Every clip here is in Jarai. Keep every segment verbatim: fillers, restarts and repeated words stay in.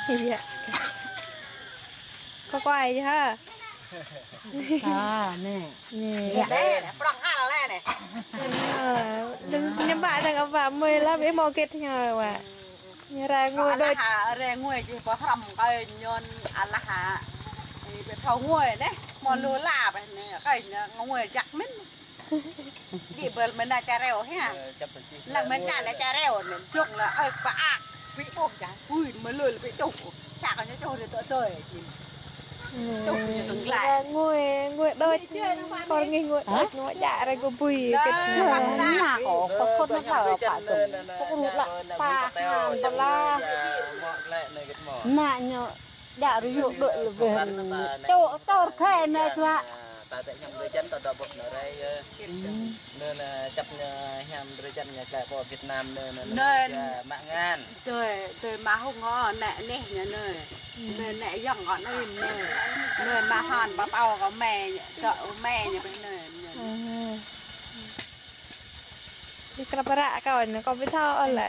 Iya. Kơ kuai yơh hă? Hă, nê. Nê. Iya. Nê, nê, prong hal lĕ nê. Ơ, đơ̆ng ñu ƀă đơ̆ng ƀă mơi lăp ih mơ̆ kĕt ñu wă. Ñu rai ngui đôč. Alah hă, rai ngui jih pơhrăm kơ ñon alah hă. Ih pơthâo ngui nê, mơ̆ lu la pơ nê, kơ ñu ngui jak mĭn. Đi bơl mơ̆n na čareo hia. Lăng mơ̆n na čareo nê, jŏk la ơi pă ak. Ƀu ƀuh čang, ui, mơlơi lĕ ƀu čuh. Čang kơ ñu čuh rê tŏ tơi. Čuh kơ ñu tơ̆ng glai. Ngui, ngui đôč, kơ ngui ngui đôč, ngui čang rê gơ̆ bui. Nă kơ, kơ thốt nă thâo pă tơ̆ng. Kơ rŭ lă ta han bơla. Nă ñu. Djă rơyuh đuaĭ lĕ bĕ. Tơ, tơ rơkơi nai tuă. Ta tĕ hiam drơi jăn ta dŏ ƀuh nă rai yơh. Nơ nă čăp ñu hiam drơi jăn ñu glai pơ Việt Nam nơ nơ nơ. Nơ. Mă ngan. Tơi, tơi mă hông hŏ nĕ neh ñu nơ. Nơ nĕ yŏng kơ nơ nơ. Nơ mă hăn pơtâo kơ mĕ, kơ mĕ ñu bĕ nơ. Đi krăp ră kâo nă, kâo ƀu thâo ôh lĕ.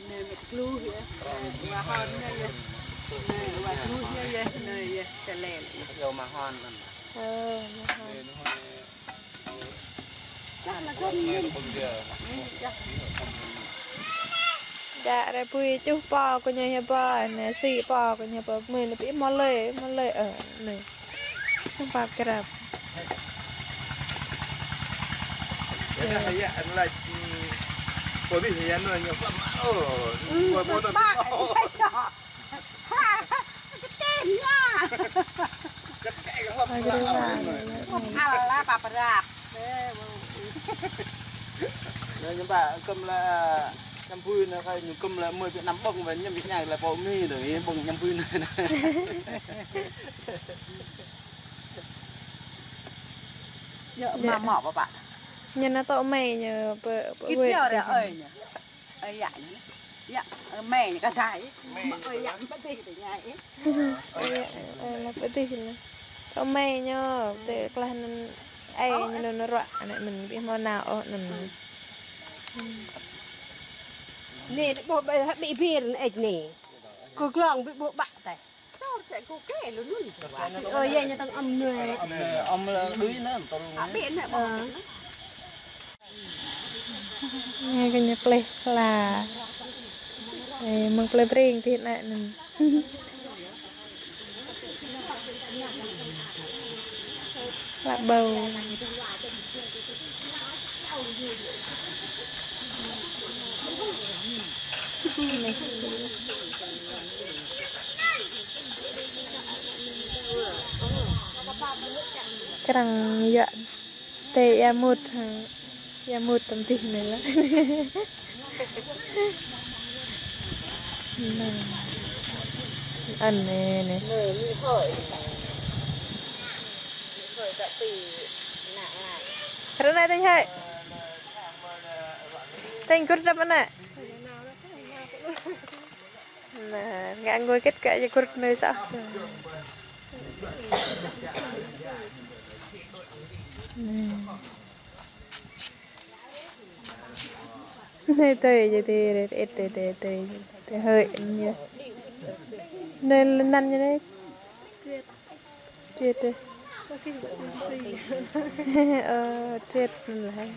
Nê, mĕt kluh yơh. Nê, wa hon ñu yơh. Nê, wa kluh ñu yơh. Nê, yơh, tơlel. Yơh, ma hon anŭn. Ơ, ma hon. Nê, nê, nê. Čah la gơ̆m nê. Nê, čah. Djă rai bui čuh pô kơ ñu yơh pô, nê, sĭ pô kơ ñu pô, mơi nê ƀu mơlơi, mơlơi, ơ, nê. Sampai kerap. Ya, ya, ya, anu lah, hmm, polis ya, anu, nyok lăm, oh, hmm, polis, polis, polis. Kơteng lah. Kơteng lăm, lăm, lăm. Alah, pap rap. Nê, ñu ƀă, kơm lah, ñăm bui nă, kơ ñu kơm lah, mơi Việt Nam ƀơ̆ng, ƀă ñăm Việt Nam lah, pô mi, tơ, ih ƀơ̆ng ñăm bui nă. Yơh, mă mă pă pă. Ñu nă tŏ mơi ñu pơ, pơ. Kit wet yơh ră ơi ñu. Ơi yă ñu. Yă, ơi mơi ñu kơ dai. Mơi ơi yă pơdih tơ ñu ih. Ơi yă, ơi la pơdih ñu. Tŏ mơi ñu, tơ klah anŭn ơi ñu anŭn ruă, anai mơ̆n ƀu hmâo nao ôh anŭn. Nê, ƀuh ƀă hă ƀĭ bir nê ĕč nê. Kơ glông ƀĭ ƀuh ƀă tơi. Ơ, yơh, ñu tơ̆ng ăm nui. Ăm lĕ đuĭ nă, tơl. Ơ. Nê, kơ ñu pleh hla. Ê, mơ̆ng pleh bring tih nă anŭn. Hla ƀâo. Krăng yă tê ia mŭt hă. Ia mŭt tơm tih nê lah. Nê. Ăn nê nê. Ră anai tĕnh hơi. Tĕnh gŭt rơp anai. Nă, ngă ngui kĕt kơ ia gŭt nê soh. Nê. Nê, tơi, tơi, tơi, tơi, tơi, tơi, hơi, nê. Nê, năn ñu nê. Triệt tơi. Ơ, triệt lah.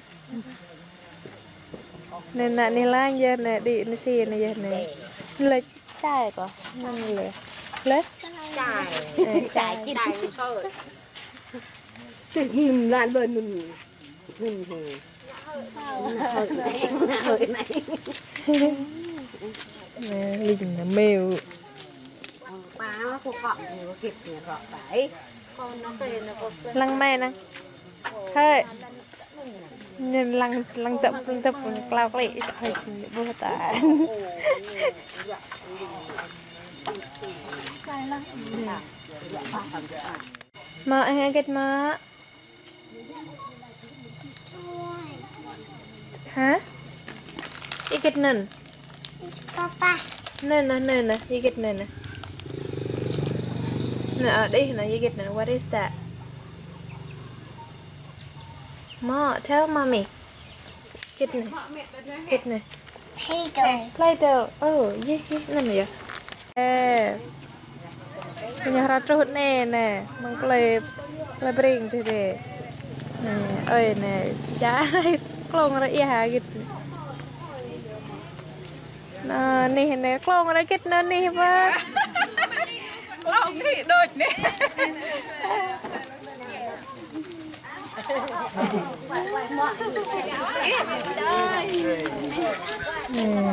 Nê, nă, nê lang yơh, nê, đĭ, nê, si, nê, yơh, nê. Lĕ čai kơ, năn lĕ. Lĕ? Čai. Ơ, čai. Čai, čai, thôi. Tơl ngim lan ƀơi anŭn. Anŭn hă. Anŭn hơi anai. Anŭn hơi anai. Nê, ling nă mêu. Lăng mơi năng. Hơi. Ñu lăng, lăng tơp, lăng tơp, klao klĭ, hơi, ƀuh ta. Mă, ih hơget mă? Hă? Hơget anŭn? Papa. Anŭn, anŭn, anŭn, anŭn. Hơget anŭn, anŭn? Anŭn, ơ, đih anŭn, hơget anŭn? What is that? Mă, tell mommy. Hơget anŭn? Hơget anŭn? Play-Doh. Play-Doh. Ơ, yơh, yơh, anŭn yơh. Ơ. Ñu hra truh anai, anai. Mơ̆ng plei, plei Bring tih tih. Anai, ơi, anai. Ča, klông ră ia hă git. Anŭn, anai, anai. Klông ră git, anŭn, anai, pă. Klông anai, đôč anai.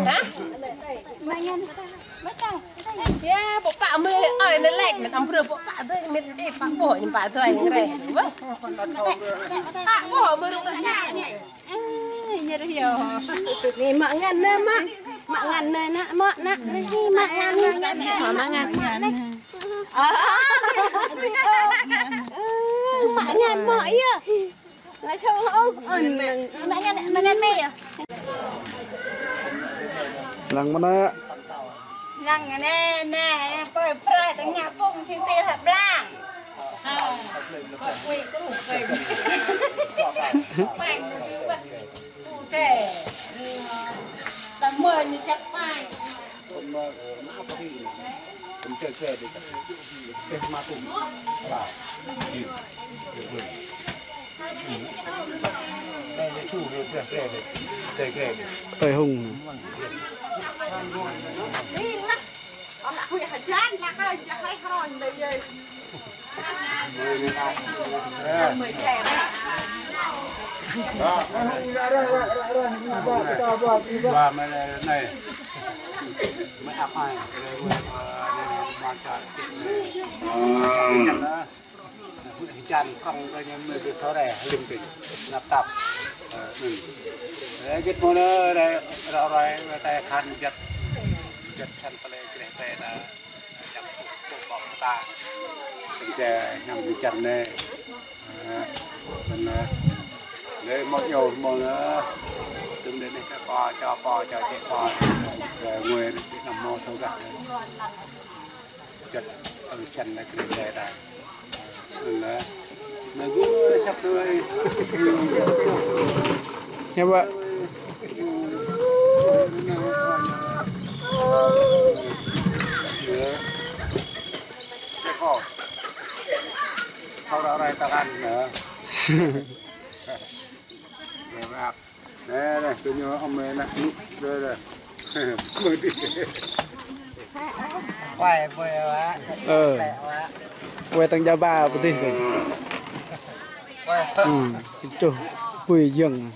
Hă? Ya, pơpă mơi, ơi, anai lĕ, mĕt amprơ pơpă tui, mĕt tih pă boh, ñu pă tui, ñu rĕ. Wah. Pă boh, mơi rung anai. Ơ, ñu rĕ yơh. Anai mă ngăn anai, mă. Mă ngăn anai, anai, mă, anai. Anai, mă ngăn, mă ngăn. Mă ngăn. Mă ngăn. Ơ, mă ngăn, mă, yơh. Mă ngăn, mă ngăn mơi yơh. Lăng mơnă. Lăng anai, anai, anai, pơi, prai, tơngah pung, sing tih hă blang. Tơi Hung. Hơjan prŏng kơ ñu mơi kơ thâo rai, lim pĭn. Năp tap. Ơ, anŭn. Ơ, git mơ̆n ơ, rai, rai, rai, rai, tơlơi khan jăt. Jăt khan tơlơi greh tơlơi ta. Jăt pŭ, pŭ, pŏk ta. Kơnče ñăm hơjan anai. Ơ, anŭn, ơ. Lĕ mơ̆ yơh mơ̆n ơ. Tơm đe anai kơ pô, čô pô, čô čĕ pô. Ơ, ngui anai kơ mơ̆ thâo gah. Jăt, ơ, čăn lĕ kơ anai ta. Anŭn lĕ. Anai gơ̆ săp tui. Hiăp bă. Yơh. Čĕ kơ. Thâo ră rai ta khan, yơh. Yơh, bă. Anai, anai, tui ñu ôm anai, anŭn, anai, anai. Quay, quay, quay. Ơ. Quay tăng jaba pơtih kơ. Quay. Ư, čuh, pui yơ̆ng.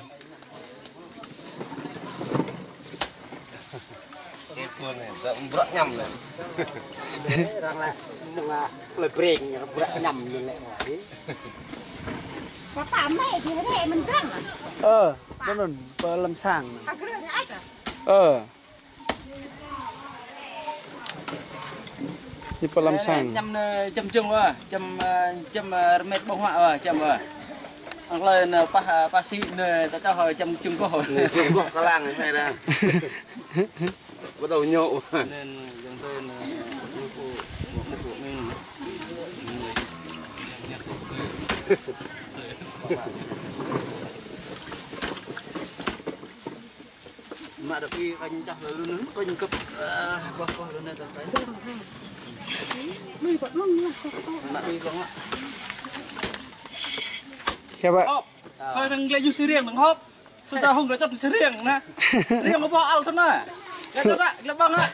Bruă ñăm anai. Arăng lĕ, mơ̆ng, ơ, plei Bring, bruă ñăm anai lĕ. Pơpă mơi, dih rĕ mơ̆n dơ̆ng. Ơ, anŭn, anŭn, pơ lăm sang. Ơ. Ñu pơ lăm sang. Čăm anai, čăm čung wă, čăm, ơ, čăm, ơ, rơmet ƀơ̆ng huă wă, čăm wă. Ang klơi anai pah, ơ, pah sĭ anai, ta čoh, ơ, čăm čung koh. Anai čung koh kơlang anai dah. Bắt đầu nhậu. Anai, anai, yang tơi anai, mŭk, mŭk, mŭk, mŭk, anai. Mă đăp ih kơnh čah lơ lu anŭn, kơnh kơp, ơ, boh boh lu anŭn tơkai. Mă ih kơnh mă. Hiăp bă. Hŏp. Hơi thang glĕ yua sơriêng thang hŏp. Sơdah hung rơčăt sơriêng anai. Riêng boh al sơnai. Glĕ tơră, glĕ ƀơ̆ng hă.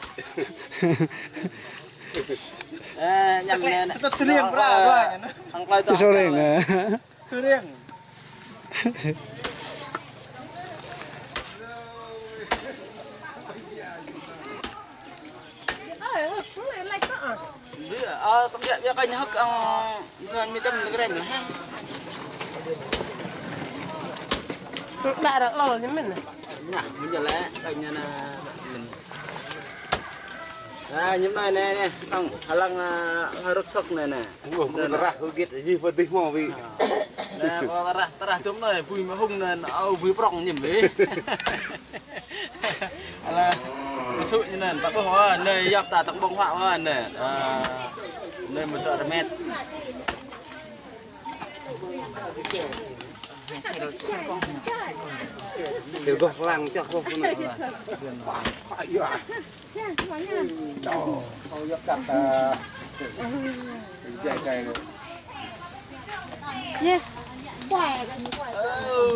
Ơ, ñăm čăt lĕ anai. Rơčăt sơriêng, bra, ơ, bra, anai. Hăng klơi tơ sơriêng, ơ. Sơriêng. Ơ, tơbiă, biă kơ ñu hơ̆k, ơ, ñu mi tơm tơgrem hă. Đa đa lol ñu mơ̆n. Nah, mơ̆n jơlĕ, kơ ñu anai mơ̆n. Anai, ñu anai, anai, anai, tong, hơlăng, ơ, hơrŭt sŏk anai, anai. Ơ, pơkơrah kơ git, jih pơdih mơ̆ wĭ. Anai, pơkơrah, kơrah tŭm anai, bui mơhŭng anai, ơ, bui prŏng ñim wĭ. Ala, mơsŭ ñu anŭn, ta ƀuh wă, anai, yap ta tơ̆ng ƀơ̆ng huă wă, anai. Ơ, anai, mơ̆ tơ rơmet. Sirgoh lăng, cak goh kơ anai. Yeh. Ơ,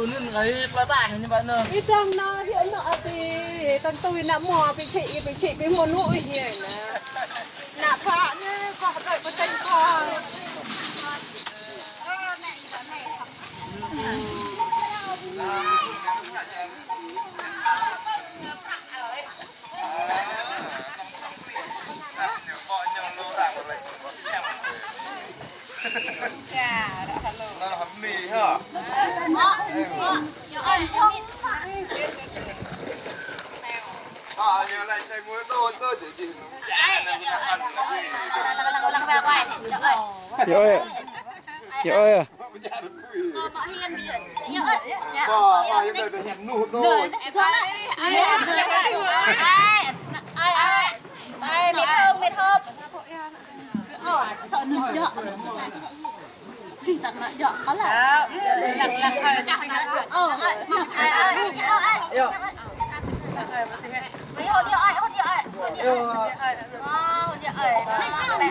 anŭn ngai pơtah ñu ƀă anŭn. Ih, dong anŭn, hyu anŭn abih, tơl tui ană mơ̆, abih čih, abih čih, abih mơ̆n hui hiê anŭn. Ană pă ñu, kâo hơdơi pơteng kâo. Yơh ơi. Yơh ơi. Sang anai.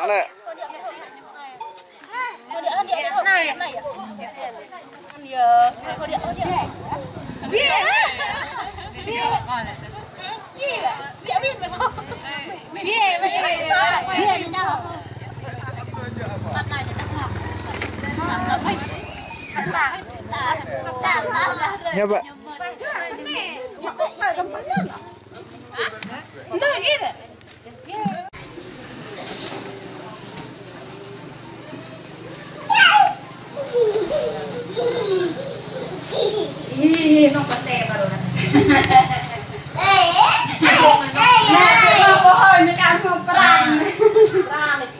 Anai. Hiăp ƀă? Ih, nong pete baru nah. Nong pohon, nong perang. Perang.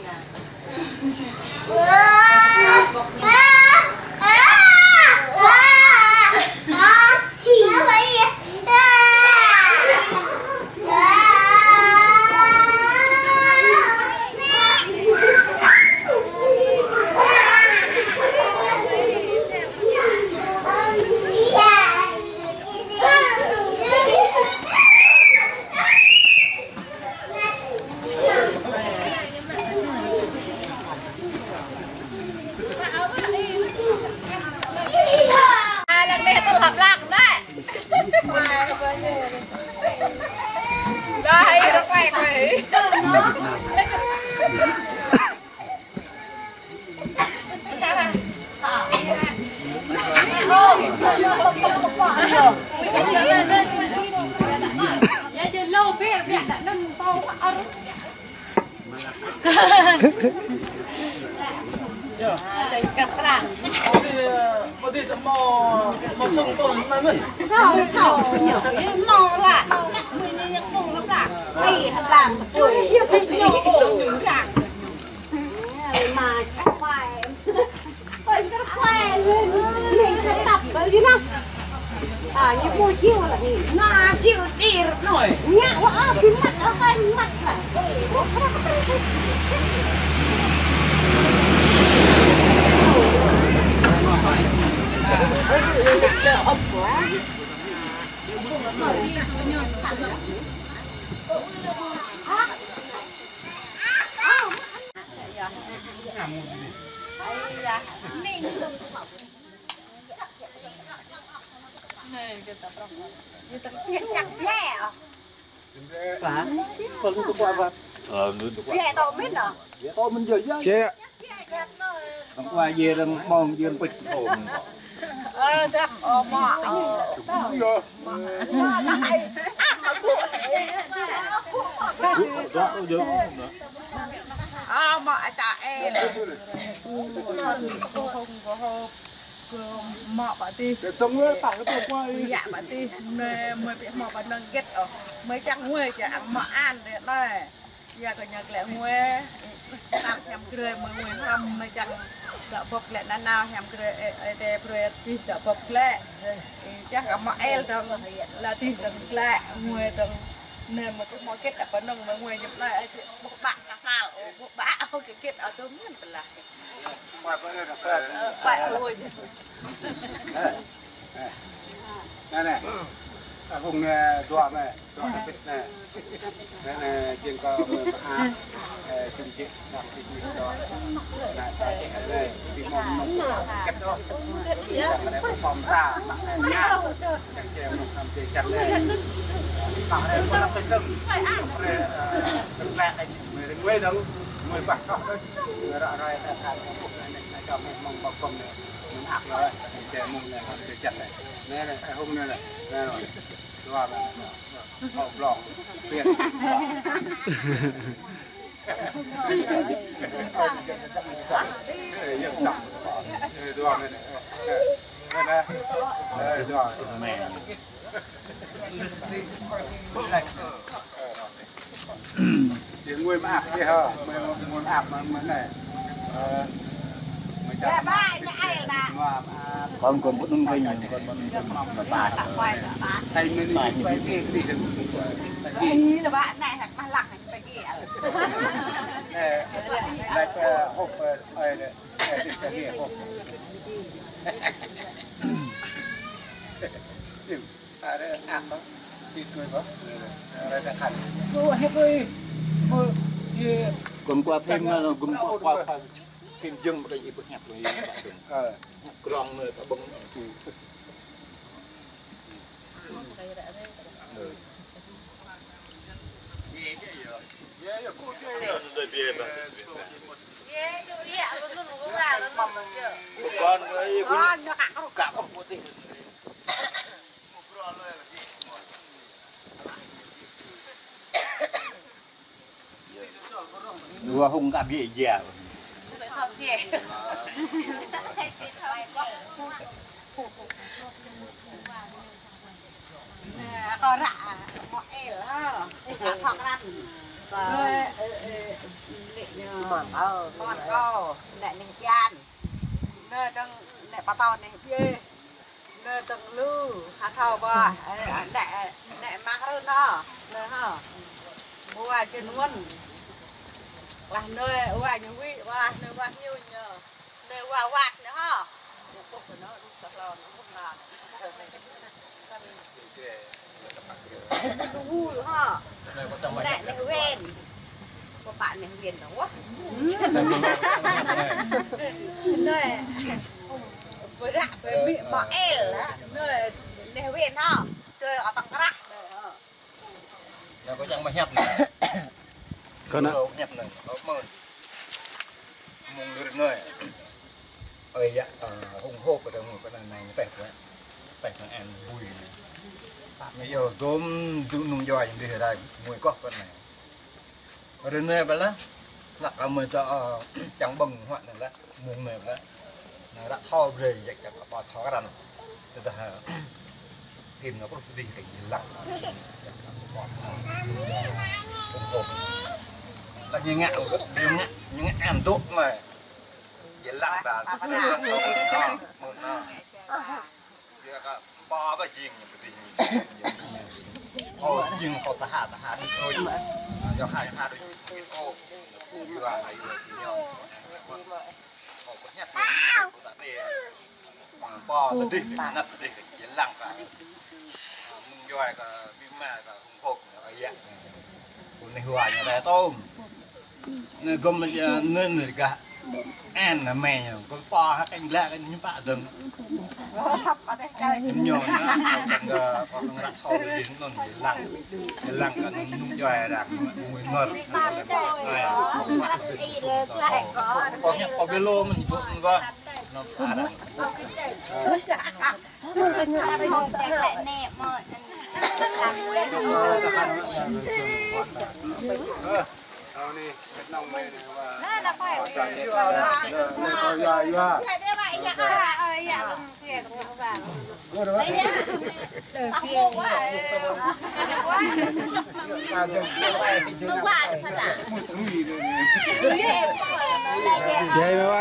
Ơ, dăm, ơ, mă, ơ. Ơ, mă, ta, ê. Mă pă tih. Yă pă tih. Nê, mơi pih mă pă nơ̆ng gĕt, ơ. Mơi čang mơi, čang mă an, dê, nê. Yua kơ ñu glaĭ ngui, tơdah hiam grê mơi ngui hnam mơi čang dŏ bŏk glaĭ nanao hiam grê, ê, ê, tê brơi čih dŏ bŏk glaĭ. Ê, čang kơ mă el dơ̆ng, la tih dơ̆ng glaĭ, ngui dơ̆ng. Nê, mă tŭ mă kĕt apa nong mă ngui jep nai, ƀuh ƀă kasal, ôh, ƀuh ƀă, ôh, kĕt kĕt, ôh, tŭ mơ̆n tơlah. Ơ, ƀă ơi. Ơ, ơ. Nê, nê. Ơ, hung nê, dua mê, dua kĕt nê. Nê, nê, jing kơ mê mă, ơ, jing jek. Kong kong bơnun kong kong bơnun kong. Kong kua phim, kong kua phim jing bơkai ih bơhiăp lơi. Krong nê kơ bơng. Dua hung kơ biă jia. Kơ ră, mơ̆ el, hă. Kơ thŏk răn. Nê, ơ, ơ, nê, nê, mơ̆n kâo, nê, nê, kian. Nê, dơ̆ng, nê, pơtâo, nê, biă. Nê, dơ̆ng lu, hă thâo ƀă, ơ, nê, nê, mah rơ nô, nê, hă. Ƀu wa jên wơ̆n. Lah nê, wa ñu wĭ, wa, nê, wa ñu ñu. Nê wa wat nê hă. Ƀuh kơ nô, đu tơ hlâo nô, ƀuh nô. Đu hă. Nê, nê wên. Pơpă nê wên nô, wah. Nê. Bơră bơmĭ mơ̆ el, nê, nê wên hă. Tơ atăng krah. Nê, kơ čang mơhiăp nê. Kơ nă. Kơ hiăp nê, kơ mơ̆n. Mơ̆ng lơr nê. Ơi yă, ơ, hung hôp kơ dơ̆ng kơ nă nai teh kơ. Teh kơ an bui nê. Nê yơh dôm dŭ nung jua yang dih rai, mui koh kơ nê. Rơnê bơlah, lăk amai tơ, ơ, čang ƀơ̆ng huă nê lah. Mơ̆ng nê lah. Nă ră thâo brơi, yak yak pơthâo kơ răn. Tơdah, ơ, phim nă kruh dih kơ jơlăng. Lah ñu ngă, ñu ngă, ñu ngă an dŏ nê. Jơlăng ƀă, mơ̆n nă. Yua kơ pô ƀă jing ñu pơdih ñu. Ô, jing kâo tơha, tơha đôč đôč. Yua kơ, yua kơ đôč đôč. Ô, yua kơ, yua kơ ñu. Ô, kâo hiăp ñu, kâo ta tê. Pô pơdih, năp pơdih, jơlăng kơ. Mơ̆ng yua kơ, bĭ mă kơ, hung hôp, kơ yă. Kơ nê hua ñu rai tôm. Nê gom mă, nê, nê gah. An nă mĕ ñu, kơ pô hă kơ glăk kơ ñu pă dơ̆ng. Ñu nă, kơ kơ ră thâo dih nŭn, lăng. Lăng kơ nŭn nŭn joi ră, mui ngor. Kơ ñu kơ bê lô mơ̆n, ñu bơ̆ mơ̆n wă. Nă pă ră. Jai mơ̆ wă.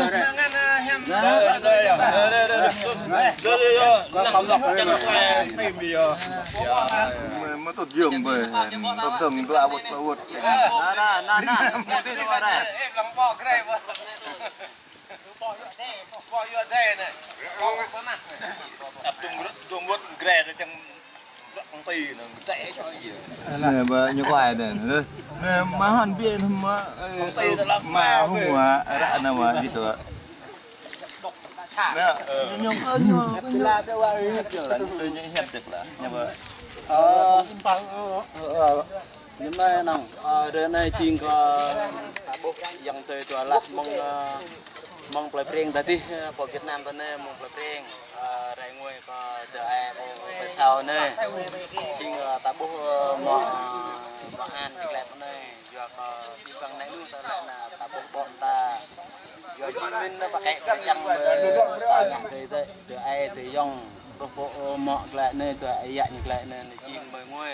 Ngan, ah, hiam. Đây, đây, đây, đây, đây, đây. Đây, đây, đây. Nang, nang, nang, nang. Mơ-, mơ tŭt yơm bơi. Tŭt dơ̆ng tơlă wơ̆t, tơlă wơ̆t. Nă, nă, nă, nă. Ep lăng bŏ gre bơi. Bŏ yua đe, bŏ yua đe nê. Kông tanah nê. Ep dơ̆ng wơ̆t, dơ̆ng wơ̆t gre tơdang Nê, ba ñu kuai đen. Nê, ma hăn biên hmua, ơ, ma hmua, ră nao ma gitu. Nê, ñu, ñu, ñu, ñu, ñu, ñu hiăp dek lah, ñu ba. Ơ, ñu nê nang, ơ, ră anai jing kơ ta ƀuh yang tơi dua lah mơ̆ng, ơ, mơ̆ng plơi Preng tơdih, ơ, pơ Việt Nam ta nê mơ̆ng plơi Preng. Ơ, rai ngui kơ dơ ai kơ pơ sau nê. Jing, ơ, ta ƀuh, ơ, mơ̆, ơ, mơ̆ an tơglĕ pơ nê. Yua kơ ƀing băng nai lu ta lĕ na ta ƀuh ƀô̆ ta. Yua jing min na pơkĕ pơčăng mơ ta ngă tơi tơi. Dơ ai tơi yong. Rôh ƀô̆, ơ, mơ̆ glĕ nê, dơ ai yă ñu glĕ nê, nê jing mơ ngui.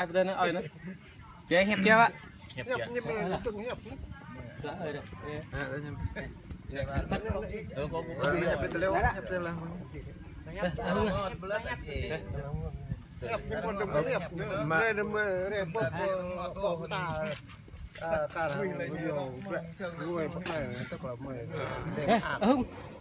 Ơi, pơtơi anai, ơi anai. Pia hiăp pia, Pak. Hiăp pia. Ơ, Hưng.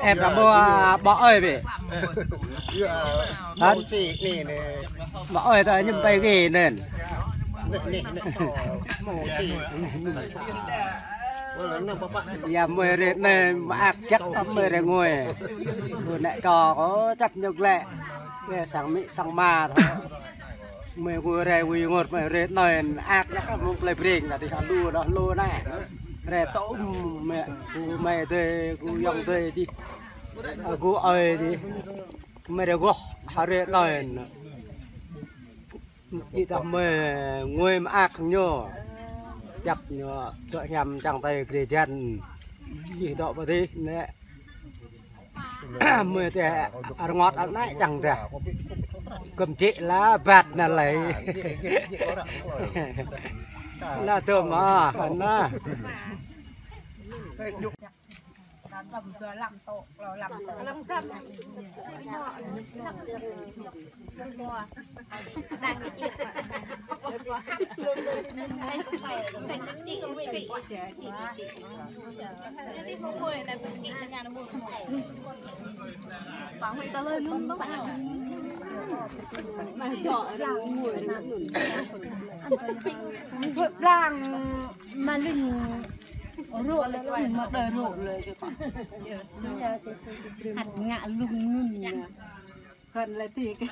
Em ƀă ƀô̆, ƀô̆ ơi bĕ. Hăn? Ƀô̆ ơi ta ñu pơgê anŭn. Yua mơi rê anai mơak jăk tăm mơi rê ngui. Ƀu nĕ čô kơ čăp ñu glĕ. Weh sang amĭ sang ama. Mơi ngui rê wĭ ngot mơi rê anai mơak jăk mơ̆ng plei Breng ta tih alu dah lu anai. Rê tơm mơi, gu mơi dơi, gu yŏng dơi tih. Gu ơi tih. Mơi rê goh ha rê anai. Či tah mơi ngui mơak ñu. Čăp ñu dŏ hiam čang tơi grê jan. Či dŏ pơ tih nĕ. Mơi tơ rơngot anai čang tơ. Kơm čĕ la bat na lei. Na tơm ah, na. Blang ma linh rô lĕ, ma đơi rô lĕ. Hăt ngă lung nun. Kon lĕ ti kơ.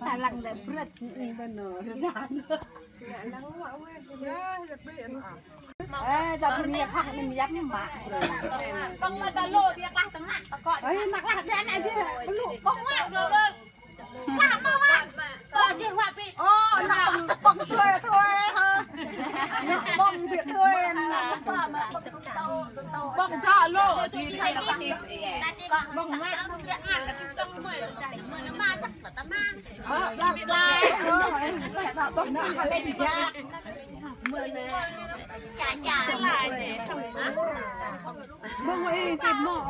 Sa lăng lĕ brăt, ih, bơnô. Ơ, ta pơnia phak ni yap mă. Bang ma ta lô, dia kah tơnă, ta kơ. Ơ, năk lah, dia năk jih. Bơlŭ, bang ma. Kah ma, ma. Kơ jih wa pi. Ơ, năk bang, bang tui, tui, hă. Năk bang, pi tui, năk bang. Bang ta lô, ti hai bang. Bang ma, dia ngan, ta mơi, ta mơi.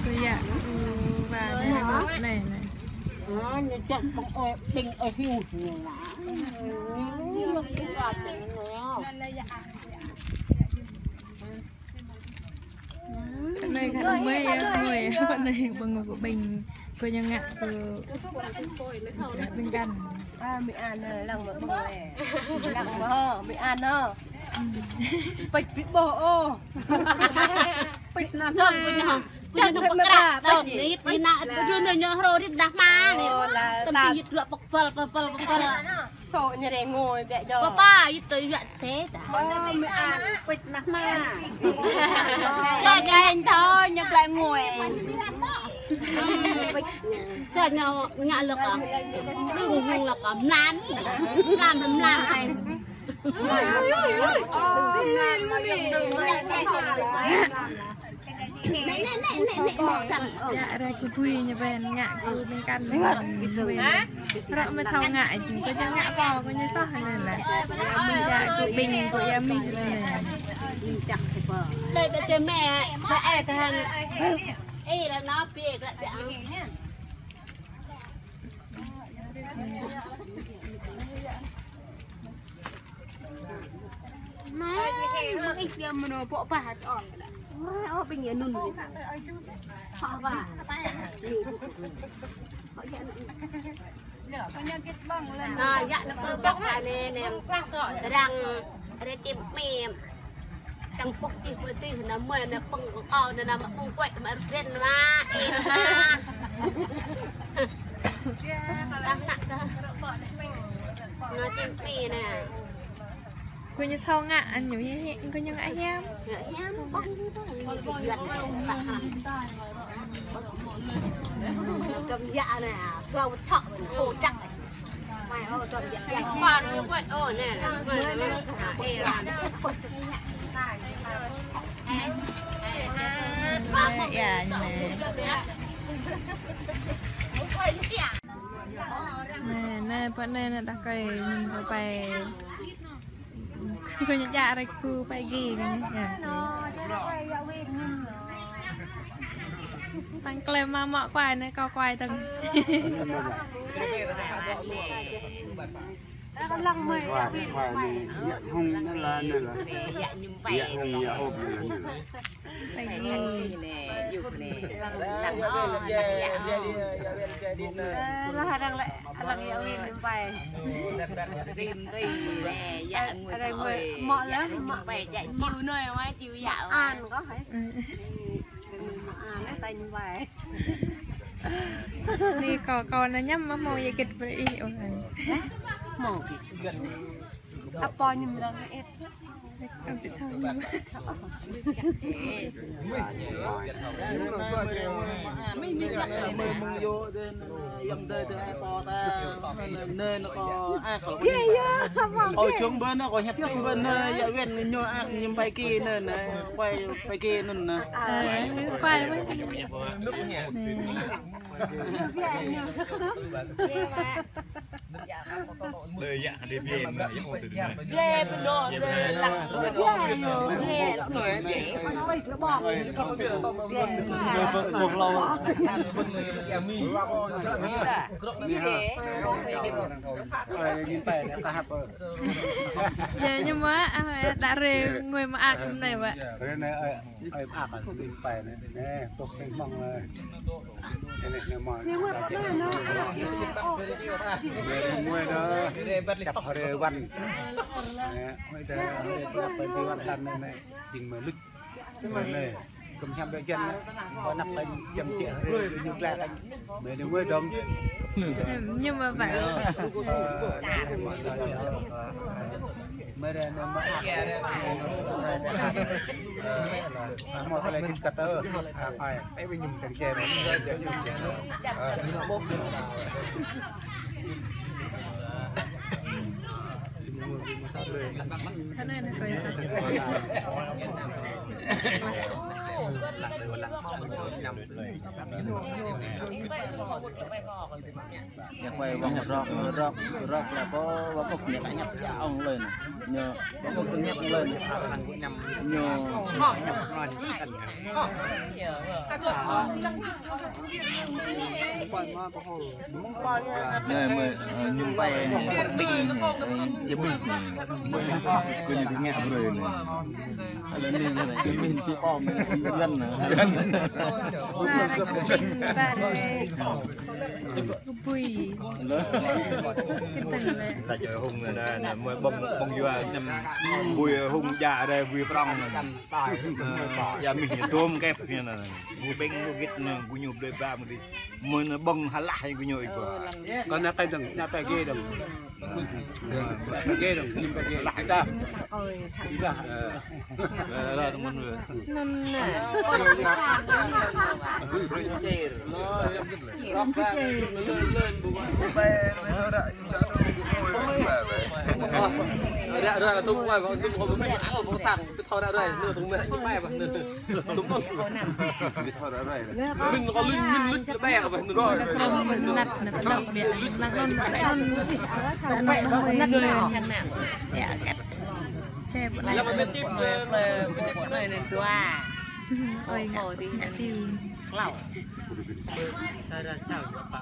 Tui yă, tui ba, anai, anai. Anai, anai. Ơ, ñu čăk bang ơi, ƀing ơi hiu ñu nă. Anai kơ mơi, mơi, anai bang kơ ƀing, kơ ñu ngă kơ ƀing găn. A, mi an, lăng mă bang ơi. Lăng mă, mi an, ơ. Pĕč ƀiă ôh. Pĕč nă. Dơ̆ng kơ ñu, kơ ñu pơkră. Dơ̆ng, nit, nit nă, kơ ñu ñu hrô rit dah ma ni. Tơm ti yit ruă pơpăl, pơpăl, pơpăl. Sô ñu rê ngôi biă jô. Pơpă, yit tơ yă tê ta. Ơ, mi an, pĕč nă ma. Kơ kơ anh thôi, ñu klai ngôi. Kơ ñu ngă lơ̆k a. Đung hung lơ̆k a, mlam. Mlam, mlam, mlam. Yă, rai kơ bui ñu ƀen ngă kơ ƀing găn. Rŏ mơi thâo ngă, kơ ñu ngă pô, kơ ñu soh anai lĕ. Yă kơ ƀing, kơ yă mih anai. Đây kơ mẹ, mẹ ai kơ hăng. Ê, là nó bia, là bia. Nă, mă ih biă mơnô pŏk pah hă ôn. Ơ, ƀing yă nun. Pah pah. Nă, yă nă pơpŏk pah nê, nê. Tơdang rơčim mêm. Čang pŭk čih pơtih, nă mơi, nă pơng kơ kâo, nă, nă mă pơng kuĕ, mă rơdren, mă ih, mă. Tah nă tah. Nă čim pi nă. Kơ ñu thâo ngă, anŭn ñu hiam, kơ ñu ngă hiam. Ngă hiam, pơng. Kơm yă nă, kơ čŏk, kơ čŏk. Nê, nê, pơ anai nê đah kơi ñu kơ pai. Kơ ñu djă rai kơ pai gih kơ ñu. Tăng klem mă mă kuai nê, kâo kuai tăng. Lăng mơi. Kuai, kuai nê, yă hung nê la, nê la. Yă hung, yă hôp nê la, nê la. Lăng nê, yŭk nê. Lăng nô, lăng yă hung. Ơ, lah arăng lĕ, arăng yă win ñu pai. Rim ri nê, yă ngui arăng ngui. Mă lah, mă pai yă jiu nôi, mă jiu yă. An kơ hai. Anai tañ wai. Ni kâo, kâo nă ñăm mă hmâo yă gĭt brơi ih ôh. Hă? Hmâo gĭt. Apa ñu mơ̆ng ĕt? Kâo ƀu thâo. Mơ̆ng yơh, yăm dơi tơ ai pô ta, nơ nơ kơ ai kơ. Ơ, čung bơ nơ kơ hiăp čung bơ nơ, yă wĕn ñu ai ñu pai ki nơ nơ, pai, pai ki nơ nơ. Ơ, pai, pai. Đời dạ, đi về mà, yă ôn từ từ. Về bên đó, về lặng, về lặng, về lặng. Ơ, ñu pai, ta hăp ơ. Yă, ñu mă, ơ, đa rê ngui mă ak nai wă. Rê nai, ơ, ơ, ak, ơ, ñu pai nai, nai, tŏk tơ̆ng mơ̆ng nai. Nai, nai, mă. Nai, wă, nai, nai. Nai, ngui nai, čăp rê wăn. Nai, ngui nai, rê wăn, rê wăn, rê wăn, nai, nai, jing mă lŭč. Mơ̆ anai, kơ̆m hiam bĕ jăn, mơ̆ anăp kơ jăm čeh rê, ñu klă kơ. Mơ̆ anai ngui dong. Ñu mơ̆ ƀă. Ơ, mơ̆ anai mơ̆. Ơ, mơ̆ tơlơi kit kăt ơ. Ơ, ai. Kơ̆m čeh rê. Ơ. Ñu quay vòng rok, rok, rok là có, có cục nhạc nhạc chả ông lên. Ñu, có cục nhạc lên. Ñu. Nai mơ̆, ơ, ñu pai, ơ, jơmih, ơ, jơmih, ơ, kơ ñu ngă brơi nai. Ală nai, jơmih pi ôm, ơ, jăn nai. Ba ră čing, ba ră. Bui. Kơtang lĕ. Lač hung nai, nai, mơ̆ ƀơ̆ng, ƀơ̆ng yua, năm bui hung ja rai, bui prong. Ơ, yă mih ñu tôm kĕp ñu nai. Gu ƀing gu git nơ, gu ñu blơi ba mơ̆ dih. Mơ̆ nơ ƀơ̆ng hlah ñu gu ñu ih ba. Kơ nă kơ dơ̆ng, nă pơgê dơ̆ng. Pơgê dơ̆ng, ñu pơgê. Hlah ih ta. Ih ta. Ơ. Ơ, ơ, tơmăn wơ. Năn nă. Ră ră tŭm wai, tŭm kơ ƀơ̆ng al ƀơ̆ng sang. Thâo ră ruai, nơ tŭng mơ̆, ñu pai ƀă, nơ. Tŭng mơ̆. Mĭn kơ lŭn, mĭn lŭn, lĕ ƀai kơ ƀă, nơ. Năt, năt, năt, biă. Năt, năt, năt, năt, năt, năt, năt. Yă, kăt. Lăm mă tip, mă, mă tip, mă, nơ, dua. Ôi, ngă, ngă tiu. Klâo. Sara, sang, Pă.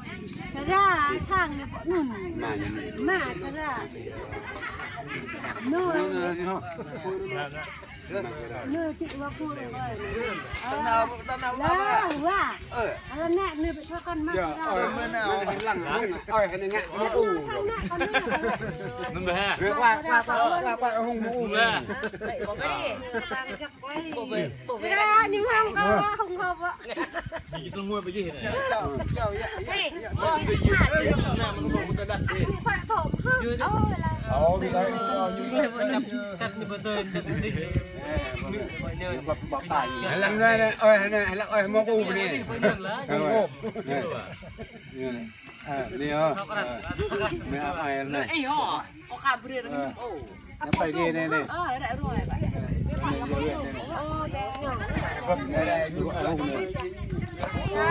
Sara, sang, Pă, nun. Ma, Sara. Nun. Nơ, chị wa pur wa. Tơnap, tơnap wa. Lah, wa. Ơ. Ala nă nơ ƀu thâo kăn mă. Yă, ơ, mơnă, mơnă lăng, lăng, ơ, hơnă ngă, mă u. Nơm ƀă ha. Wa, wa, wa, wa, wa, hung mă u. Nơm ƀă. Yă, ñu hông kơ, hông kơ wa. Ñu chỉ tơlơi ngui ƀơi dih anai. Ơ, ƀơi dih. Ơ, ƀơi dih. Ơ, ƀơi dih. Hơlăng anai, anai, ơi, anai, hơlăng, ơi, mơ̆ kơ u anai. Ơ, anai. Ơ, anai, ơ. Ơ, anai, ơ, ai anai. Ơ. Anai, pai anai, anai, anai. Ơ, anai, anai, anai. Ơ, anai, anai, anai. Ơ.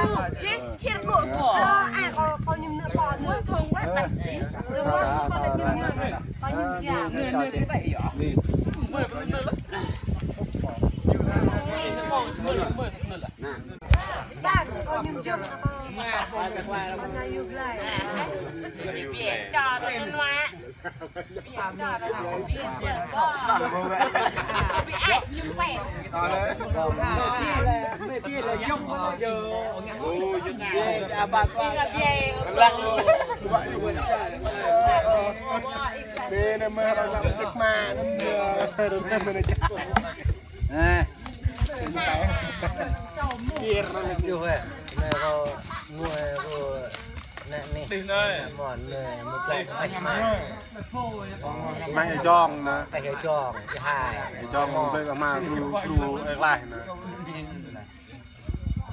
Ơ, ai, kâo, kâo ñŭm anai, kâo ñŭm thong wĕ. Ơ. Ơ, kâo ñŭm anai. Kâo ñŭm anai. Anai, anai, anai. Nè. Pir nè. Nè, kâo ngui kâo nè, nè. Nè, mơ̆n nè, mơ̆ plek pĕk ma. Mai jong nè. Pĕk jong, ih hai. Jong mơ̆ plek ma, kru, kru, ih lai nè.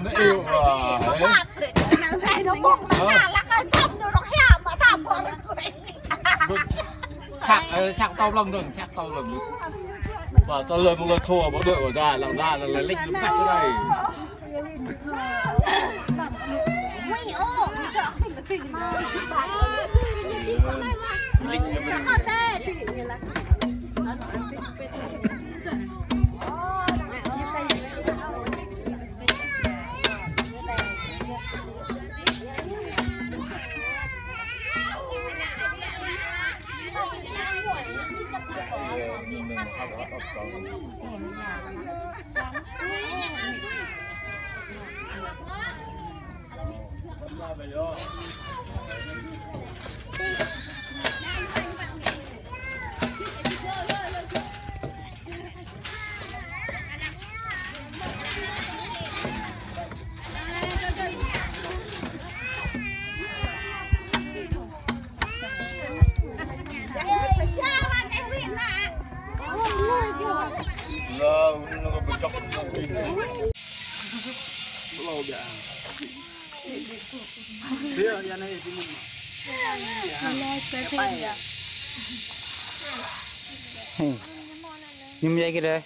Ơ, nă iu, ơ, ơ. Čăk, ơ, čăk tâo lăng dơ̆ng, čăk tâo lăng. Ƀă tâo lăng, lăng thua, ƀă đuaĭ, ƀă đa, lăng đa, lăng lĕ lĕ, lăng lĕ lĕ. Belum ya. Dia ya nih timun. Hei. Ñum ya kira.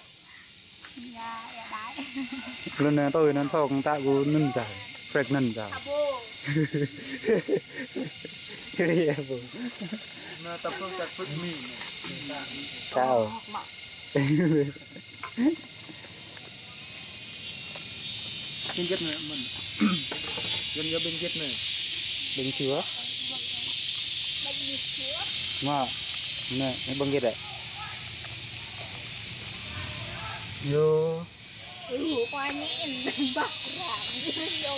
Lu nă tôi nă thok ta gu nun sa. Pregnant sa. Kira ya bu. Nă ta pơk ta pơk mi. Sao. Bing git nă mơ̆n. Dân yo bing git nă. Bing chua. Mă. Nă, nă bing git đă. Yo. Lu kua ñin bak rang. Yo.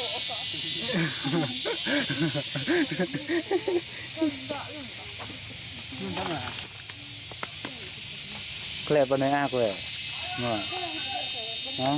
Klep anai ak we. Mă. Hă?